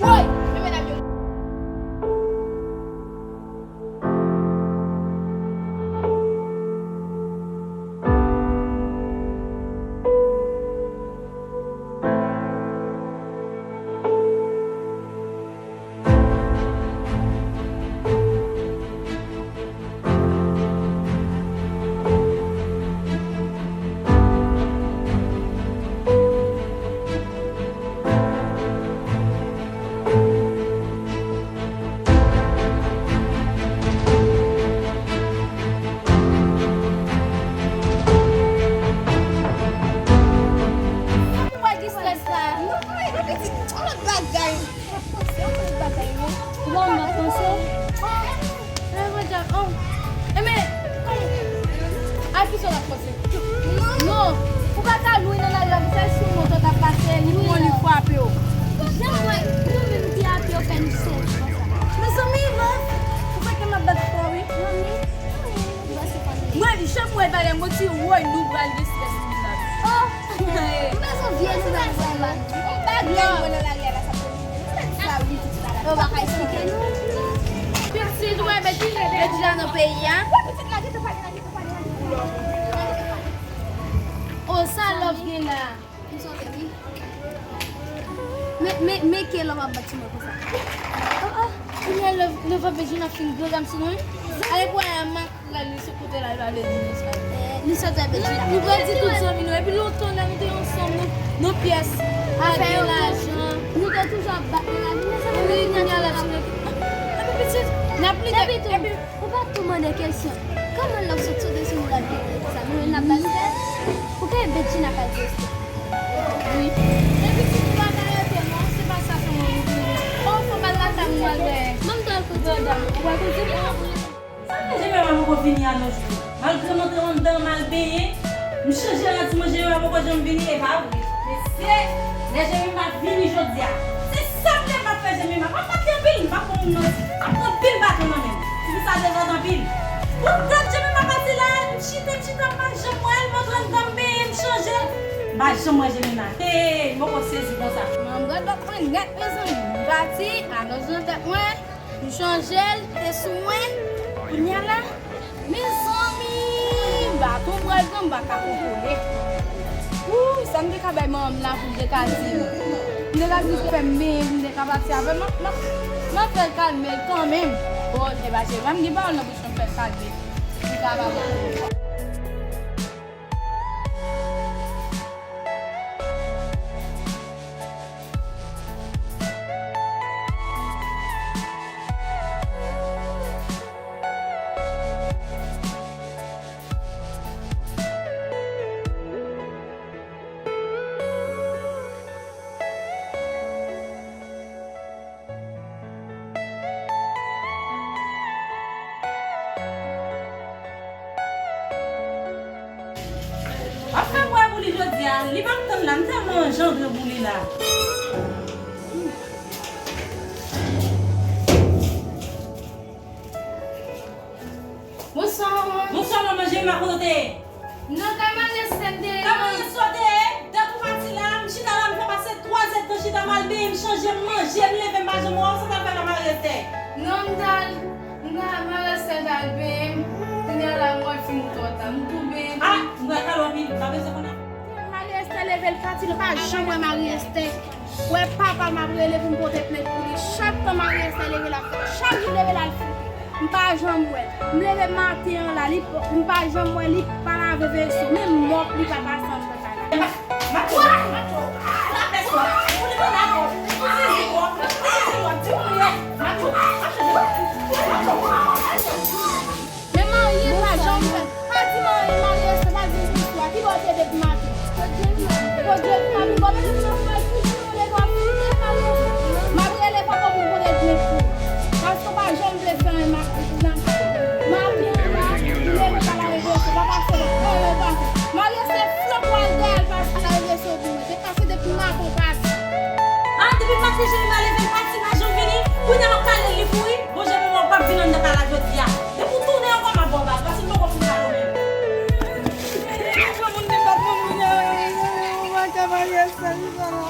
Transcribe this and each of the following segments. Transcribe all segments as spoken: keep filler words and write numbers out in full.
Woy! Men medam yo. Ou wè ki strès la? Non, non, pitit, yon lòt bagay. Bon, m ap panse. Ah, mwen djab, oh. Enben, a kisa w ap panse? Non. Non. Ou pa ka lwe nan lari a, se sou moto k ap pase, li pran, li frape w. Jan mwen, nou menm ki a pye, yo fè nou sèch konsa. Mezanmi, non. Ou kwè ke m ap bat fò, wi. Mwen, jan m wè bagay, mwen di, woy, nou pral gen strès pou nou la. Oh. Ou bezwen vye nouvèl vrèman. Yon bagay mwen nan lari a la, sa pou nou. Sa wi, tout sa la. Yo pa ka eksplike nou. Pitit, ou wè Bedjine, Bedjine la nan peyi a. Wè pitit la, gentan pale la, gentan pale la, gentan pale la. Oh, sa Love gen la. M sote, wi. Men, men, men ke Love ap bat sou mwen konsa. Oh, oh, kounye a Love, Love ap Bedjine ap fin granmoun sou nou, wi. Ale pou wè a mak. Li sou kote la, li pa vle di nou sa. Eh, li sot wè Bedjine. Nou pral di tout zanmi nou, epi lontan lè nou te ansanm, nou, nou pyès, pa gen lajan. Nou te toujou ap bat nan lavi, mezanmi. Wi, kounye a la, ti nèg. Epi pitit, n ap lide, epi tou, epi ou pa tou mande kesyon. Kòman Love sot sote sou nou la, vin konsa? Nou menm n ap bat fè. Pou ke Bedjine ap al poste. Wi. Epi pitit, ou pa ka rete, non, se pa sa sèlman nou vle. Oh, fò m al lakay mwen, al dèyè. Ban m pral kote. Grandam, ou pral kote? Sa fè Jemima poko vini a nojou? Malgre m antre anndan, m al benyen, m chanje la, ti mwen Jemima poko janm vini, e pa vre. Mesye, lè Jemima vini jodi a, se sa m te ap fè Jemima. Pa pati anpil, m pa pran moun nan, m ap pran pil baton nan men m. Se pou sa dezòd anpil. Pou dat Jemima pati la, m chita, m chita, m pa janm wè l, m antre anndan, m benyen, m chanje. M pa janm wè Jemima. Hey, m poko sezi konsa. Manman, gad lòt mwen nèt, mezanmi. M pati, alòs nan tèt mwen. M chanje l, te sou mwen. Kounye a la, mezanmi, baton m pral pran, m pa ka kontwole. Wouy, sa m te ka bay manman m la pou l te ka di m. M te ka di l fè m benyen, m te ka pati avè l. M ap, m ap, m ap fè l kalme l kanmenm. Bon, e pa se pa m gen pawòl nan bouch mwen, m fè l kalme l. Li ka pa bon. W ap fè bwè pou li jodi a, li p ap tann la, m tèlman anjandre pou li la. Bonswa, manman. Bonswa, manman Jemima, kote w te ye? Nan kay Maryès la m te ye. Kay Maryès la w te ye? Dat ou pati la, m chita la, m fè pase twazèdtan chita, m al benyen, m chanje, m manje, m leve, m pa janm wè w, sa w t ap fè kay Maryès la? Non, m t al, m t al Maryès la, m t al benyen, kounye a la, m wè l fin twò ta, m tou benyen. Ah, m pral kale w anpil, m pa bezwen konnen. Maryès te leve l pati, l pa janm wè Maryès te. Wè papa m ap rele pou m pote plent pou li. Chak tan Maryès te leve l ap fè. Chak jou leve l al fouke. M pa janm wè l. M leve maten an la, li p-, m pa janm wè li pa lave veso. Menm mòp li pa pase anndan kay la. Macho, macho, sa fè swa. Pou li konn akò. Pou sezi mòp, pou sezi mòp, di pou li. Macho, macho, macho. Men Maryès pa janm fè. Pa di Maryès, pa di istwa. Ki bò w te ye depi maten? Kot Jemima? Kot Jemima? Bon, men nou fè ki jou nou leve w ap fouke pa nou. M ap rele papa pou l pote plent pou ou. Paske w pa janm vle fè anyen ma-, nan kay la. Maten an la, li leve pa lave veso, pa pase anyen, pa fè. Maryès se flòp w al dèyè l pase lave veso pou mwen. Pase depi maten w pati. Ah, depi maten Jemima leve l pati, l pa janm vini. Kounye a m ap pale l, li kouri. Bon, Jemima, ou p ap vin anndan kay la jodi a. Depi w tounen ankò, m ap ba w bal, paske m poko fin pale w menm. Pran moun vin bat moun kounye a, ou pa ka pale sa, li pa la.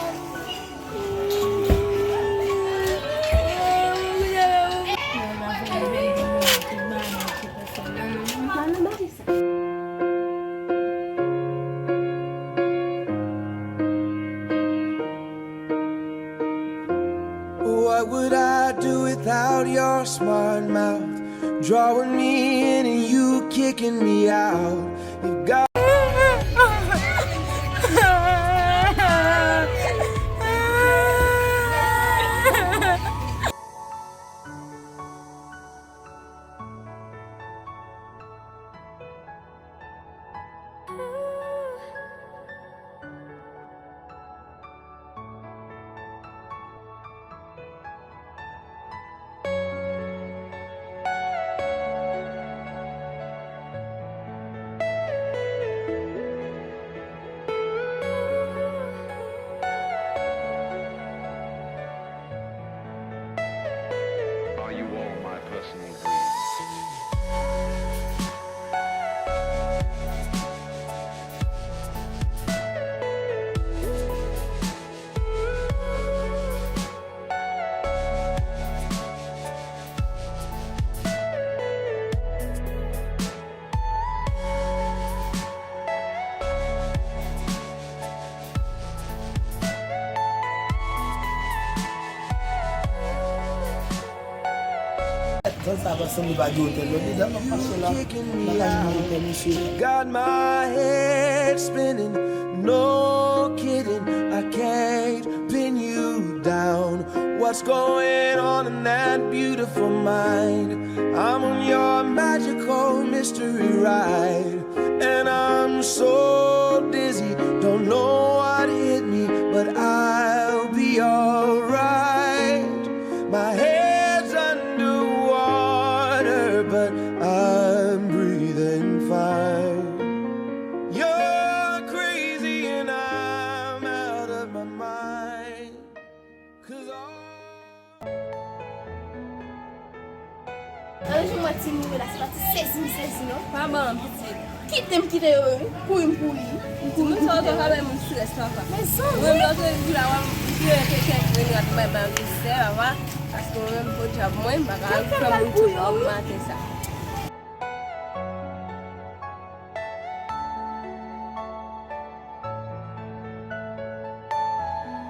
What would I do without your smart mouth? Drawing me in and you kicking me out. You got Are you all my personal dreams? Zòn sa pa sanble pa gen otèl non, deja m ap mache la, m pa ka jwenn otèl, mesye. Got my head spinning, no kidding, I can't pin you down. What's going on in that beautiful mind? I'm on your magical mystery ride. And I'm so dizzy, don't know what hit me, but I'll be alright. My head's underwater, but I'm breathing fine. You're crazy and I'm out of my mind. 'Cause all Ann jwenn mwen ti mouri la, se pa ti sezi m sezi non. Pa ban m pitit. Kite m kite yo, wi. Kouri m kouri. M kouri m kouri. Sa w ka bay moun stres papa. Men zanmi. Mwen lòt jou la, w ap vire kèk grenn rat bay bay misè papa. Paske mwen menm podyab mwen, m pa ka fè moun tout kòm maten sa.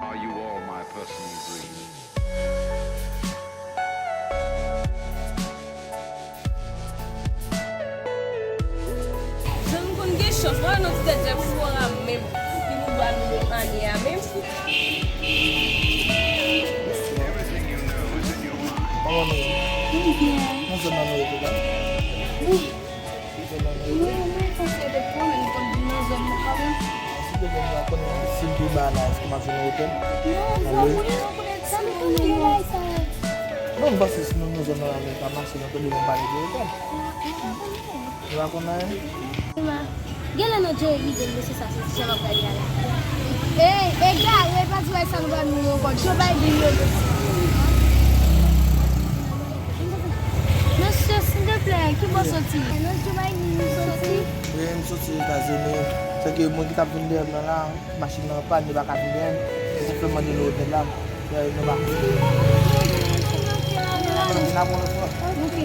Are you all my personal dreams? Jan m konn gen chans, mwen nan ti tèt Jeff Sora menm, ki nou ba nou ane a menm. Kòman nou ye? Nou byen. Nan zòn nan nou rete la? Wi. Mwen, mwen panse de pwoblèm pou vin nan zòn nan kanmenm. Si de pwoblèm la konnen si m pi ba la, èske m ap jwenn otèl? Non, zanmi, nou konnen sa nou konnen bagay sa. Non, m panse si nou nan zòn nan la, nou ka mache, nou tande moun pale de otèl. Nou pa konn anyen? Genlè nan Joe rive, mesye sa, se jan m ap gade a la. Ey, egare, pa di bagay sa nou pa nou ankò. Joe Biden yo, mesye. Mesye, silteplè, ki bò soti? Nan Joe Biden nou soti. Wi, m soti Etazini. Se ke moun ki t ap vin dèyè m nan la, machin nan an pàn, li pa ka vin dèyè m. Se pou m mande nan otèl la. Dèyè nou pa. Vin apre yon lòt fwa. Ok.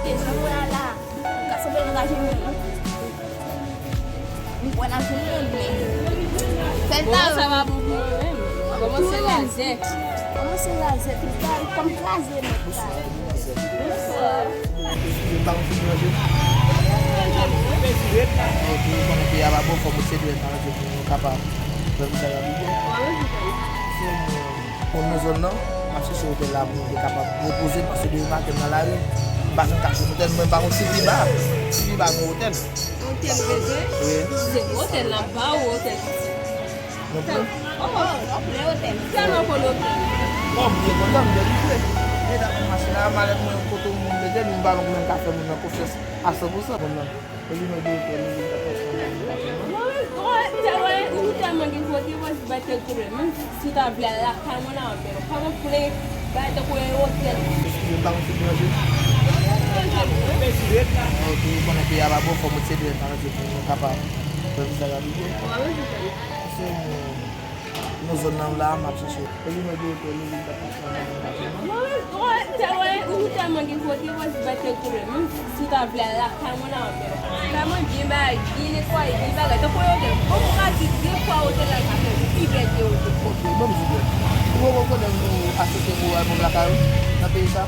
Deja mwen la. Ka sanble nou ka jwenn moun. Mwen ap jwenn moun, men. Sèl ta yo. Sa va bon pou mwen menm. Kòmanse razè. Kòmanse razè, tout bagay, kòm kraze nèt la. Bonswa. Eskize m, pa konn si m ranje. Epi, ou konnen peyi a pa bon, fò m ese dwe nan ranje pou nou kapab fè misye la pi byen. Bon, nan zòn nan, m ap chèche otèl la pou mwen te kapab repoze, paske depi maten m nan lari, m pa janm ka jwenn otèl, mwen pa konn si pi ba, si pi ba gen otèl. Otèl bezwen? Wi. Se otèl la ba ou otèl piti. Non plis. Oh, oh, otèl. Tèlman konn otèl. Oh, m byen kontan, m byen rive. Men nan mache la, malèt mwen kote moun mete l, m pa menm ka fè moun nan konfyans a san pou san. Epi nou de otèl, nou vin fè kòs nan mache. Mwen, mwen, tèlman, ou tèlman gen kote, mwen, bay tèl pwoblèm. Menm si w ta vle al lakay mwen la, men pa gen pwoblèm, bay tankou yon otèl. Eskize m, pa konn si m ranje. Ok, ou konnen peyi a pa bon, fò m ese dwe nan ranje pou nou kapab fè visa rapide. Paske, Nan zòn nan la, m ap chèche. Epi mwen gen otèl, nou vin fè kòs nan mache. Mwen, mwen, tèlman, ou tèlman gen kote, mwen, bay tèl pwoblèm. Menm si w ta vle al lakay mwen la, men lakay mwen byen bay, byen netwaye, byen bagay. Tankou yon otèl. Bon, pou ka di, Asosye pou al moun lakay ou nan peyi sa?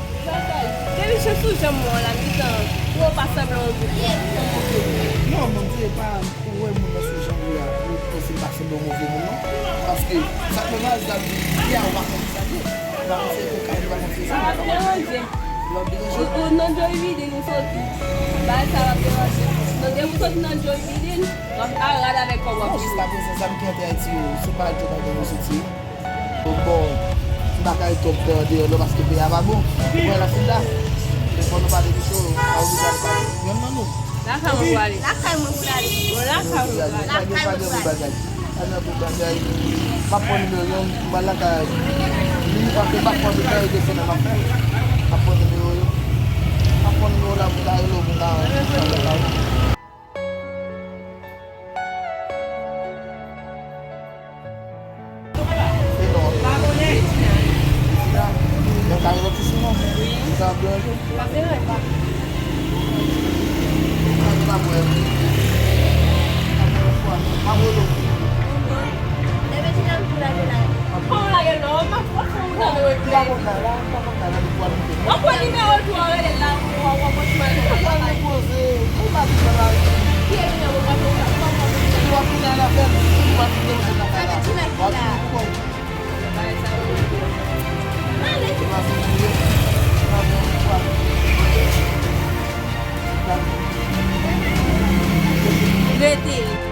Depi se sou jan m wè w la, m gentan, pou w pa sanble yon gwo kòmante. Non, mwen di e pa ou wè moun nan sou jan li a, ou panse l pa sanble yon move moun non. Paske sa k fè Maris la di li a, ou pa konn ki sa l ye. Ou pa konn se kokayin, ou pa konn se zam, ou pa konn. L ap deranje. Ou, ou nan Joe Biden ou soti. Bagay sa l ap deranje. Non, depi ou soti nan Joe Biden, w ap al rad avèk kòb w ap. Non, jiskaprezan zam ki antre Ayiti yo, se pa Joe Biden yo soti. Bon, m pa ka ret twòp tan andeyò non, paske peyi a pa bon. Ou wè la fin la. Men fò nou pale misye, pa oblije al pale. Menm nan nou. Lakay mwen pou l ale. Lakay mwen pou l ale. Bon, lakay mwen pou l ale. Lakay mwen pou l ale. Al nan tout bagay. M ap pran nimewo yo, m pral lakay. Li, paske m pa pran tout bagay, desann nan m ap fè. M ap pran nimewo yo. M ap pran nimewo la pou ta rele w pou ta, pou ta lakay. Ou pa konn la la, ou pa konn la la, li pral monte. W ap wè nimewo l tou, w ap rele l la, w ap, w ap kontinye rele l la. Li pral depoze, ou pa di nan la ri. Ki e nimewo l, w ap rele l la, w ap kontinye. Li w ap vin al avè l, li pa vin depoze nan kay la. W ap vin pou kò w. Bagay sa yo. Li pa vin pou yo. Li pa vin pou yo. Rete.